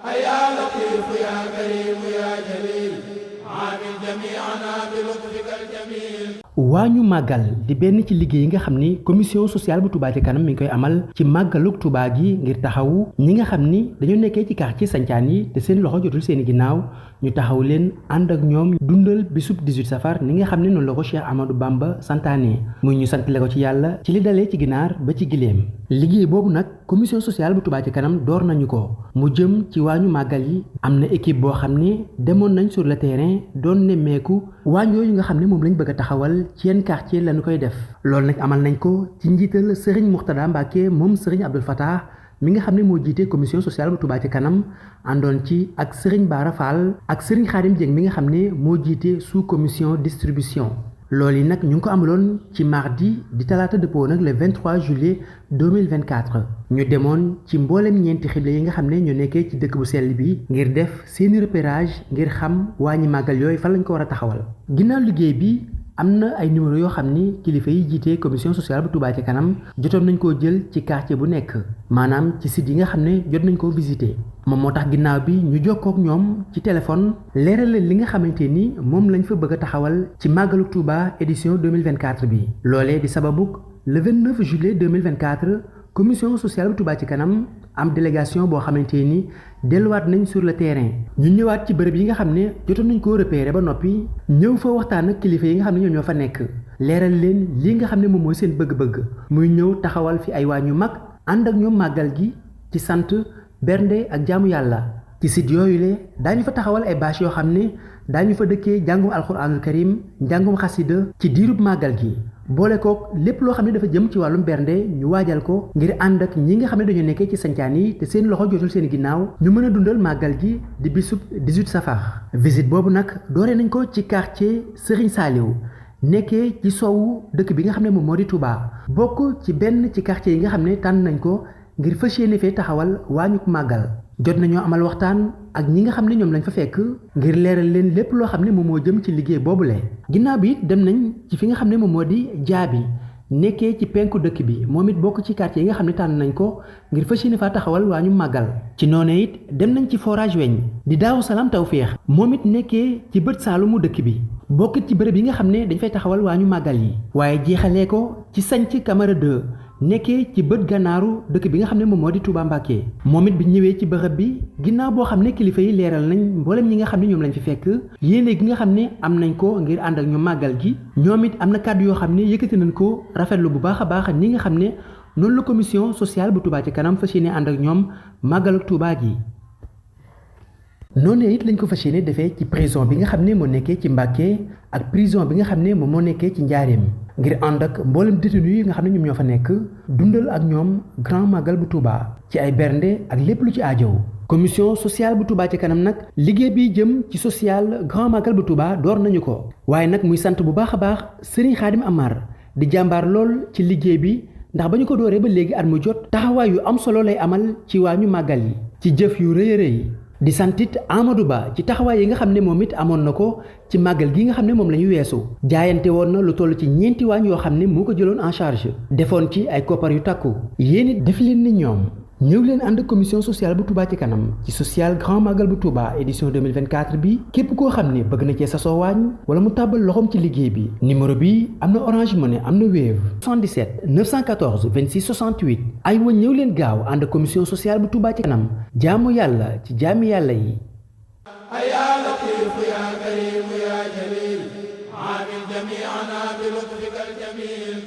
يا لطيف يا كريم يا جليل عامل جميعنا بلطفك الجميل. waañu màggal di benn ci liggéey yi nga xam ni commission sociale bu Touba ci kanam mi ngi koy amal ci màggalug Touba gi ngir taxawu ñi nga xam ni dañoo nekkee ci quartier sancaan yi te seen loxo jotul seeni ginnaaw ñu taxaw leen ànd ak ñoom dundal bisub 18 safar ni nga xam ne noonu la ko Cheikh Amadou Bamba santaane muy ñu santale ko ci yàlla ci li dalee ci ginaar ba ci giléem. liggéey boobu nag commission sociale bu Touba ci kanam door nañu ko mu jëm ci waañu màggal yi am na équipe boo xam ne demoon nañ sur le terrain doon nemmeeku waañ yooyu nga xam ne moom lañ bëgg a taxawal ci yenn quartier lañu koy def loolu nag amal nañ ko ci njiital Serigne Mourtada Mbacke moom Serigne Abdoul Fattah mi nga xam ne moo jiite commission sociale bu Touba ci kanam àndoon ci ak Serigne Bara Fall ak Serigne Khadim Dieng mi nga xam ne moo jiite sous commission distribution. loolu yi nag ñu ngi ko amaloon ci mardi di talaata dëppoo nag le 23 juillet 2024 ñu demoon ci mboolem ñeenti xible yi nga xam ne ñoo nekkee ci dëkk bu sell bi ngir def seeni repérage ngir xam wàññi màggal yooyu fan lañ ko war a taxawal. ginnaaw liggéey bi am na ay numéro yoo xam ni kilifa yi jiite commission sociale bu Touba ci kanam jotoon nañ koo jël ci quartier bu nekk maanaam ci site yi nga xam ne jot nañ koo visiter moom moo tax ginnaaw bi ñu jokkoo ak ñoom ci téléphone leeral leen li nga xamante ni moom lañ fa bëgg a taxawal ci màggalu Touba édition 2024 bi. loolee di sababuk le 29 juillet 2024 commission sociale bu Touba ci kanam am délégation boo xamante ni delluwaat nañ sur le terrain ñu ñëwaat ci bërëb yi nga xam ne jotoon nañ koo repérer ba noppi ñëw fa waxtaan ak kilifa yi nga xam ne ñoo fa nekk leeral leen lii nga xam ne moom mooy seen bëgg-bëgg muy ñëw taxawal fi ay waañ yu mag ànd ak ñoom màggal gi ci sant bernde ak jaamu yàlla. ci site yooyu le daañu fa taxawal ay bâche yoo xam ne daañu fa dëkkee njàngum alxuraanul karim njàngum xasida ci diirub màggal gi boole kook lépp loo xam ne dafa jëm ci wàllum bernde ñu waajal ko ngir ànd ak ñi nga xam ne dañoo nekkee ci sancaan yi te seen loxo jotul seen ginnaaw ñu mën a dundal màggal gi di bisub 18 safar. visite boobu nag dooree nañ ko ci quartier Serigne Saliou nekkee ci sowu dëkk bi nga xam ne moom moo di Touba bokk ci benn ci quartier yi nga xam ne tànn nañ ko ngir fas yéene fee taxawal waañuk màggal. jot nañoo amal waxtaan ak ñi nga xam ne ñoom lañ fa fekk ngir leeral leen lépp loo xam ne moom moo jëm ci liggéey boobule. ginnaaw bi dem nañ ci fi nga xam ne moom moo di jaabi nekkee ci penku dëkk bi moom it bokk ci quartier yi nga xam ne tànn nañ ko ngir fas yéene faa taxawal waa ñu màggal. ci noonu it dem nañ ci forage weñ di Daaru Salaam Tawféex moom it nekkee ci bët saalumu dëkk bi bokk ci bërëb yi nga xam ne dañ fay taxawal waa ñu màggal yi. waaye jeexalee ko ci sanc Camara 2 nekkee ci bët gànnaaru dëkk bi nga xam ne moom moo di Touba Mbacké moom it bi ñëwee ci bërëb bi ginnaaw boo xam ne kilifa yi leeral nañ mboolem ñi nga xam ne ñoom lañ fi fekk yéene gi nga xam ne am nañ ko ngir ànd ak ñu màggal gi ñoom it am na kàddu yoo xam ne yëkkati nañ ko rafetlu bu baax a baax ni nga xam ne noonu la commission sociale bu Touba ci kanam fas yéene ànd ak ñoom màggal ak Touba gi. noonu it lañ ko fas yéene defee ci prison bi nga xam ne moo nekkee ci Mbacké ak prison bi nga xam ne moom moo nekkee ci Njaaréem ngir ànd ak mboolem détenu yi nga xam ne ñoom ñoo fa nekk dundal ak ñoom grand magal bu Touba ci ay bernde ak lépp lu ci aajow. commission sociale bu Touba ci kanam nag liggéey bi jëm ci social grand magal bu Touba door nañu ko waaye nag muy sant bu baax a baax Serigne Khadim Amar di jàmbaar lool ci liggéey bi ndax ba ñu ko dooree ba léegi at mu jot taxawaay yu am solo lay amal ci waañu màggal yi ci jëf yu rëy a rëy di santit Amadou Ba ci taxawaay yi nga xam ne moom it amoon na ko ci màggal gi nga xam ne moom la ñu weesu jaayante woon na lu toll ci 4 waañ yoo xam ne moo ko jëloon en charge defoon ci ay koppar yu takku yéen it def leen ni ñoom ñëw leen ànd ak commission sociale bu Touba ci kanam ci social grand magal bu Touba édition 2024 bi képp koo xam ne bëgg na cee sasoo waañ wala mu tàbbal loxoom ci liggéey bi numéro bi am na Orange Money am na Wave 77 914 26 68 ay wa ñëw leen gaaw ànd ak commission sociale bu Touba ci kanam jaamu yàlla ci jaami yàlla yi. يا لطيف يا كريم يا جليل عامل جميعنا بلطفك الجميل.